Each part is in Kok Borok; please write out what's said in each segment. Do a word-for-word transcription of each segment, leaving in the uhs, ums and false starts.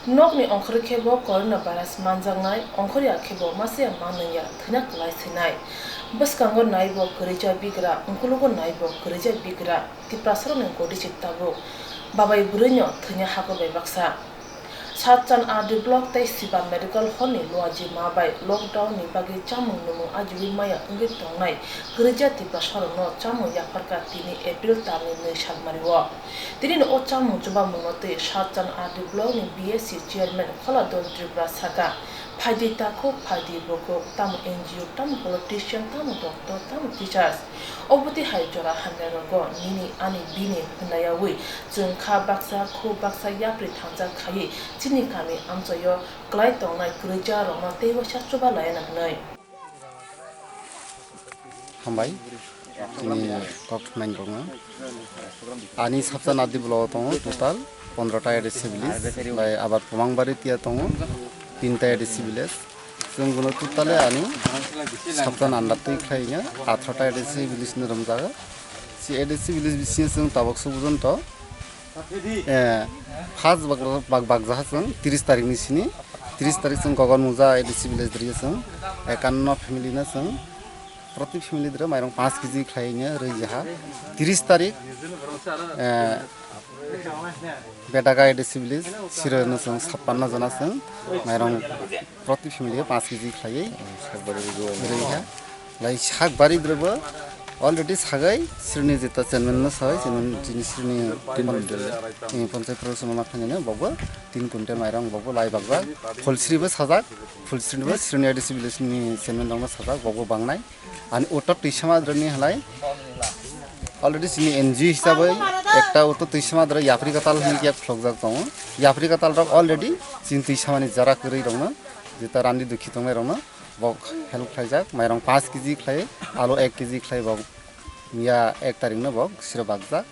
Nokni ongkhorwi khe bo coronavirus manjaknai, ongkhorya khe bo masiya manlwngya, thwina kwlai swinai. Bwskango nai bo kwrwija bigra, unkulugo nai bo kwrwija bigra, Tiprasarokni godichik tabuk. Babai bwrwino thwina hago bai baksa. Satchan R D block tei Siba Medical Hall ni luaji ma bai lockdown ni bagwi chamung numung ajiwi maya wngwi tongnai kwrwija Tiprasarokno chamung yapharkha tini April talni nwi salmario. Tini o chamung chubamungno twi Satchan R D block ni B S C chairman Kholadol Tripura saka, phaidi takhuk, phaidi bukhuk, tamo N G O, tamo politician, tamo doctor, tamo teachers. Obotwi hai jora hamya rogo nini ani bini hwnnayawi chwng kha baksa khu baksa yapri thansa khaiwi chini kami amchoio kwlai tongnai kwrwija rokno tei waisa chuba laiana hwnwi. Hambai, chini kok nine rokno. Ani Satchan R D block tongo total pondro ta A D C village, bai abar Pumang Bari tia tongo tinta A D C village. Chwng bono totally ani Satchan under twi khlai ya, atharo ta A D C village ni romjago. Si A D C village bisingo chwng tabuk se bujon to, eh, first bak, bak, bakjaha chwng tris tarik ni sini, tris tarik chwng Gogon Muja A D C village dri chwng ekanno family no chwng proti family dre mairong panch kg khlai ya rwi jaha. Tris tarik, eh, Bedaga A D C village, siro no chwng sappanno jona chwng mairong proti family o panch kg khlaiwi rwi ha. Lai sak bari drobo already sagai sirni jeta chairman no sagai, chini, chini sirni tin quintal. Eh, panchayat pro suma makhanino bobo tin quintal mairong bobo lai bakjak. Phulsri bo sajak, Phulsri bo sirni A D C village ni chairman rokno sajak, bobo bangnai. Ani utor twi sama drani halai already chini N G O hisabai ekta utor twi sama dra yapri katal hini kya phlokjak tongo. Yapri katal rok already chini twi samani jara kwrwi rokno, jeta randi dukhi tongnai rokno bok help khlaijak. Mairong panch kg khlai, alu ek kg khlai bok ya ek tarik no bok siro bakjak.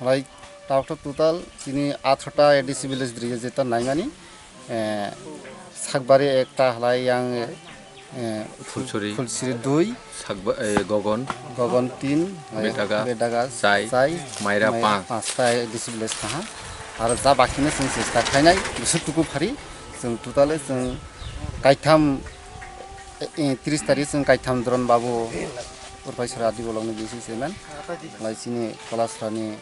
Halai tabuk total chini atharo ta A D C village dri jeta naimani, eh, sakbari ekta halai yang, eh, Phulsuri. Phulsuri dui, Sakba-, eh, Gogon. Gogon tin, eh, Bedaga. Bedaga Chai. Chai. Maira Mai-, panch. Panch ta A D C village kaha. Aro ja bakino chwng chesta khlainai, bwswk tuku phari, chwng totally chwng kaitham, eh, eh, tris tarik chwng kaitham Dron Babu, Urpaisora Adi bolongni B C chairman, lai chini Kolasrani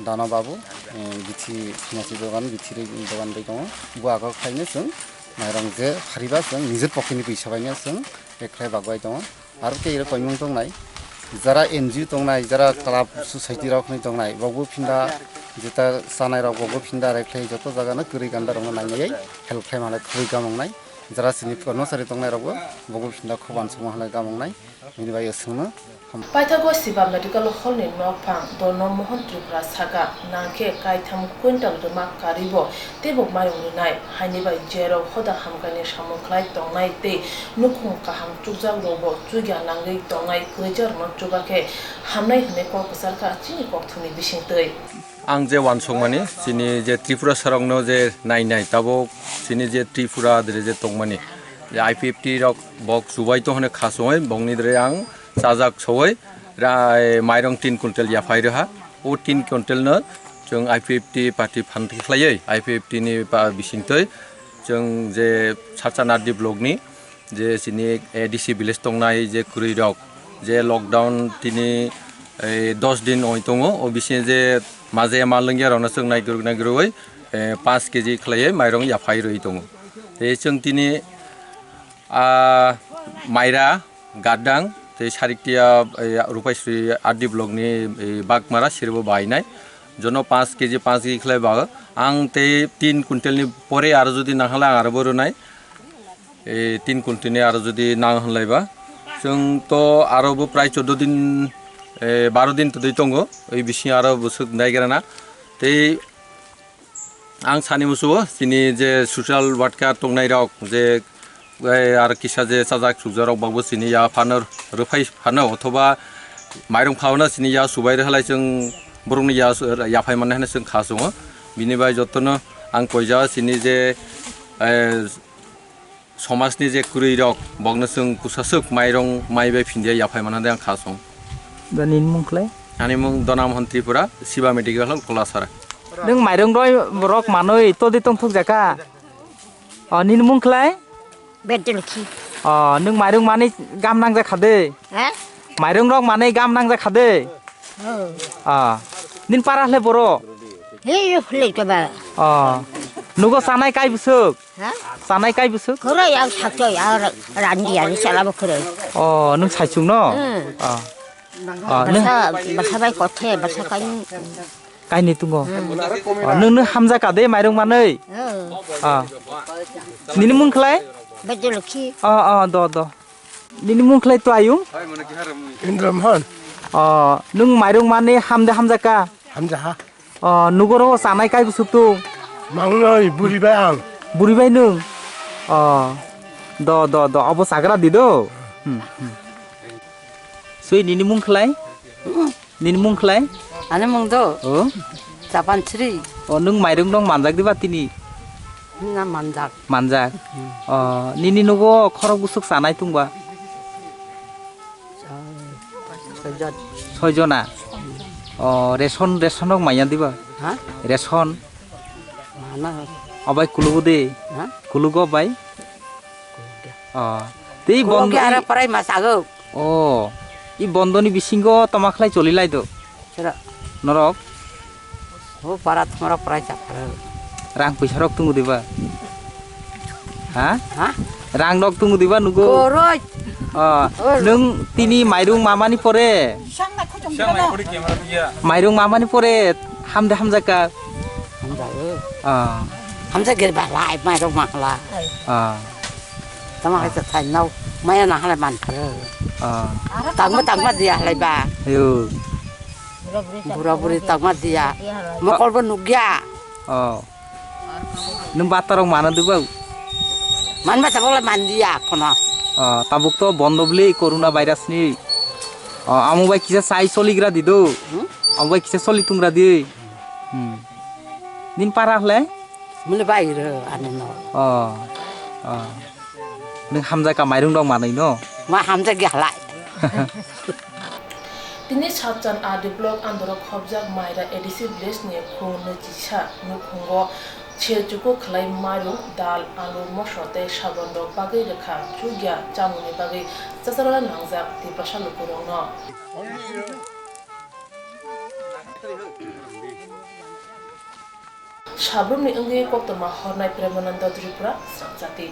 Dana Babu, eh, bithi, phinachi dogan, bithi rwi dogan bai tongo. Bo agok khaino chwng mairong je phariba chwng nijor pocket ni pisa baino chwng ekhlai bagbai tongo. Aro tei iro koimung tongnai, jara N G O tongnai, jara club society rok hinwi tongnai, bokbo phinda jeta chanai rok bokbo phinda rekhlai joto jaga no kwrwi ganda rokno nainaiwi help khlai manai khurui gamongnai. Jara chini kormosari tongnai rokbo bokbo phinda khobang songma halai gamongnai. Bini bai swngno. Paithago Siba Medical Hall ni nokphang Dorno Mohon Tripura saka, nangkhe kaitham quintal rwma karibo teibo mayung rwnai, haini bai jerok hoda hamkhaini samung khlai tongnai tei nukhung kaham chukjak rokbo chugya nangwi tongnai kwrwijarokno chubakhe hamnai hwnwi kok kwcharkha chini kokthumni bisingtwi. Ang je uansukmani, chini je Tripura sarokno je nainai, tabuk chini je Tripura dre je tongmani, je I P F T rok bok chubai tong hwnwi khasungwi bokni dre ang chajak sowoi ra-, mairong tin quintal yaphai rwha. O tin quintal no chwng I P F T party phan khlaiwi, I P F T ni ba bisingtwi chwng je Satchan R D block ni je chini A D C village tongnai je kwrwi rok, je lockdown tini, eh, dos din oi tongo, o bisingo je maje ma lwngya rokno chwng naigruk naigrugwi, eh, panch kg khlaiwi mairong yaphai rwi tongo. Tei chwng tini, ah, Maira, Gadang, tei Sariktia, eh, Rupaisri R D block ni, eh, Bagmara siribo bainai. Jono panch kg, panch kg khlai bago. Ang tei tin quintal ni pore aro jodi nangkha le ang aro bo rwnai. E, tin quintal ni aro jodi nang hwnlaiba, chwng to aro bo prai chordo din, e, baro din twdwi tongo, oi bisingo aro bwswk naigrana. Tei ang sani musugo, chini je social worker tongnai rok, je, e, aro kisa je chajak chukjak rok, bokbo chini ya phano rwphai phano, othoba mairung phano chini ya subai rwhalai chwng borokni ya, yaphai mannai hwnwi chwng kha chwngo. Bini bai jotono ang koija chini je, e, somajni je kwrwi rok, bokno chwng kwsaswk mairong mai bai phindia yaphai mano de ang kha chwng. Da nini mung khlai? Ani mung Dona Mohon Tripura, Siba Medical Hall, Kolasara. Nwng mairong roi rok manwi todi tongthok jaka? O, nini mung khlai? Bedolkhi. O, nwng mairung manwi gam nangjak kha de. Ha? Mairung rok manwi gam nangjak kha de. Oh. O. Nini para hle boro? He, yo hle ka ba. O. Nugo chanai kai bwswk? Ha? Chanai kai bwswk? Khoro ya sakto ya randi ya chala bo khoro. O, nwng saichung no? Hmm. O. O, nwng Basa, basa bai kothe, basa kai. Kainwi tongo. Hmm. O, nwng, nwng hamjak ka de mairung manwi? Oh. O. Nini mung khlai? Bedolkhi. O, o, do, do. Nini mung khlai to ayung? Indra Mohan. O, nwng mairung manwi hamde hamjak ka? Hamjaha. O, nugoro chanai kai bwswk tung? Mangnoi, buri bai ang. Buri bai nwng? O, do, do, do, obo chagra di do. Hmm, hmm. Sui nini mung khlai? Nini mung khlai? Ani mung do. O? Japan Sri. O, nwng mairung dong manjak diba tini? Na manjak. Manjak. Hmm. O, nini nugo khorok bwswk chanai tungba? Soijon. Soijona. O, ration, ration rok manya diba? Ha? Ration. Mana? Obai kulugo de. Ha? Kulugo bai? Kulugo. O. Tei Kulugo bondo ke ara parai masago. O, i bondoni bisingo toma khlai choli lai do? Sira. Norok? O, para thamara parai chaphara. Rang puisa rok tungo diba? Ha? Ha? Rang rok tungo diba nugo? Koroi. O, Oi. Nwng tini mairung mamani pore? Mairung mamani pore hamde hamjaka? Hamjago. O. Hamjak gir ba lai mairung mangla. O. Tama hai ta thai nau maya na halai man pharo. O. Tangma tangma dia halai ba. Ayo. Bura buri tangma dia. Mokol bo nugya. O. Nwng bata rok mana dubau? Man ba tabok lai man dia kono. O, tabuk to bondo bli corona virus ni. O, amo bai kisa sai soligra di do. Hmm? Amo bai kisa soli tungra di. Hmm. Nini para hle? Mili bai ro ani no. O, o. Nwng hamjak ka mairung rok manwi no? Ma hamjak ya halai. Tini Satchan R D block andorok khobjak Maira A D C village ni khung nwi chisa nukhungo sel chuku khlai mairung, dal, alu, moso tei sabon rok bagwi rwkha chukya chamungni bagwi chacharla nangjak Tiprasa lukurokno. Sabrumni wngwi koktwma hornai Premananda Tripura swngjati.